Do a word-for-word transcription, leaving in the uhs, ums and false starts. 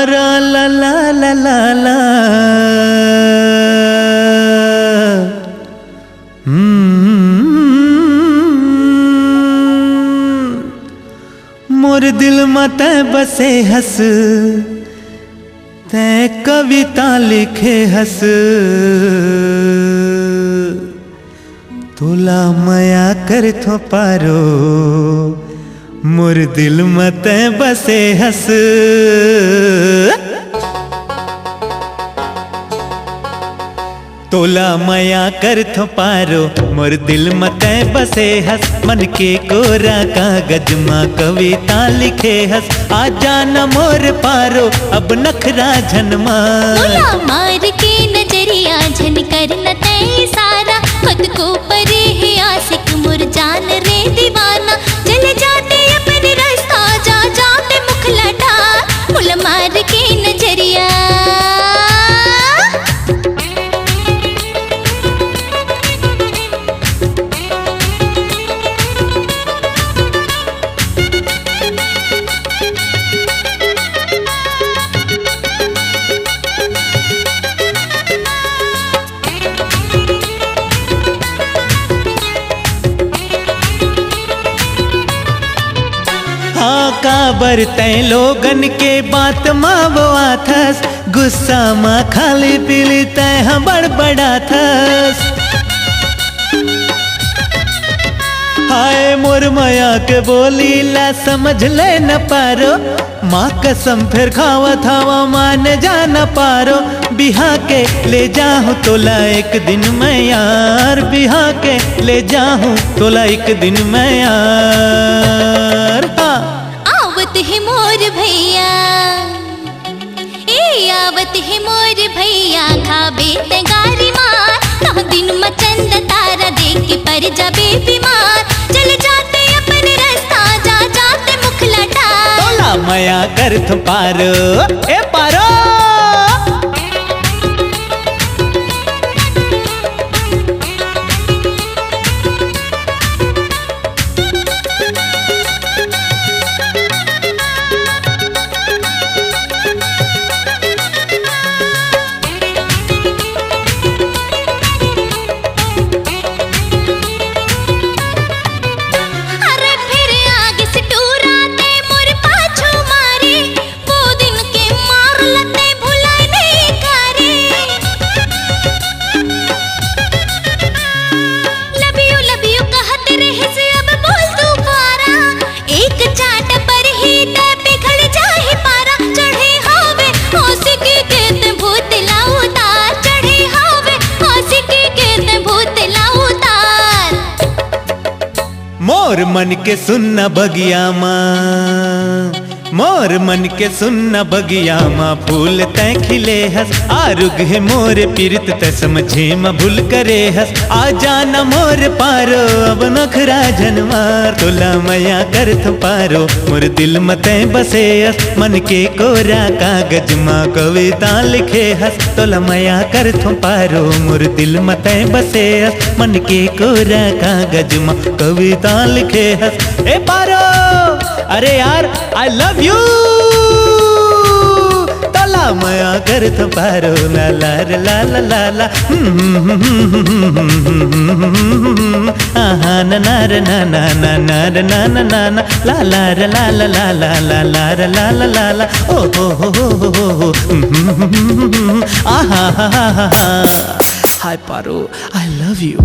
रा ला ला ला ला ला। हम्म। मोर दिल म तैं बसे हस, तैं कविता लिखे हस। तोला मया करथों पारो, मोर दिल म तैं बसे हस। तोला मया करथों पारो, मोर दिल म तैं बसे हस। मन के कोरा कागज म कविता लिखे हस। आ जा न मोर पारो, अब नखरा झन मार। मोला मार के नजरिया झन कर न तैं इशारा। खुद को परे हे आशिक मोर जान रे दीवाना। चल जाते अपन रास्ता, जा जाते मुखला डार। मोला मार के नजरिया। हाँ, काबर तैं लोगन के बात म बोआथस, गुस्सा म खाली पीली तैं ह बड़बड़ाथस। हाय मोर मया के बोली ला समझ ले न पारो, माँ कसम फेर खावत हवा मान जा न पारो। बिहा के ले जाहूँ तोला एक दिन मैं यार, बिहा के ले जाहूँ तोला एक दिन मैं यार। हाँ। आवत हे मोर भैया, ए आवत हे मोर भैया, खाबे तैं गारी मार। नौ दिन म चंद तारा देख के पर जाबे बीमार। चल जाते अपन रास्ता, जा जाते मुखला डार। तोला मया करथों पारो, ए पारो। अरे फिर आगे से टूरा ते मोर पाछू मारे, वो दिन के मार लते भुलाए नहीं कारे। Love you, love you कहत रहे से अब बोल तू पारा। एक चाट पर ही ते पिघल जाही पारा। चढ़े हावे आशिकी के ते भूत ला उतार। चढ़े हावे आशिकी के ते भूत ला उतार। मोर मन के सुन न बगिया मा, मोर मन के सुन न बगिया मा, फूल तैं खिले हस। आरुग हे मोर पीरित तैं समझे म भूल करे हस। आ जा न मोर पारो, अब नखरा झन मार। तोला मया करथों पारो, मोर दिल म तैं बसे हस। मन के कोरा कागज म कविता लिखे हस। तोला मया करथों पारो, मोर दिल म तैं बसे हस। मन के कोरा कागज म कविता लिखे हस। ए पारो, अरे यार, I love you। तोला मया करथों पारो, ला ला रे ला ला ला ला। आहा, ना ना रे ना ना ना ना रे ना ना ना ना। ला ला रे ला ला ला ला ला ला रे ला ला ला ला। ओ हो हो हो हो हो हो। आहा हा हा हा हा। हाय पारो, I love you।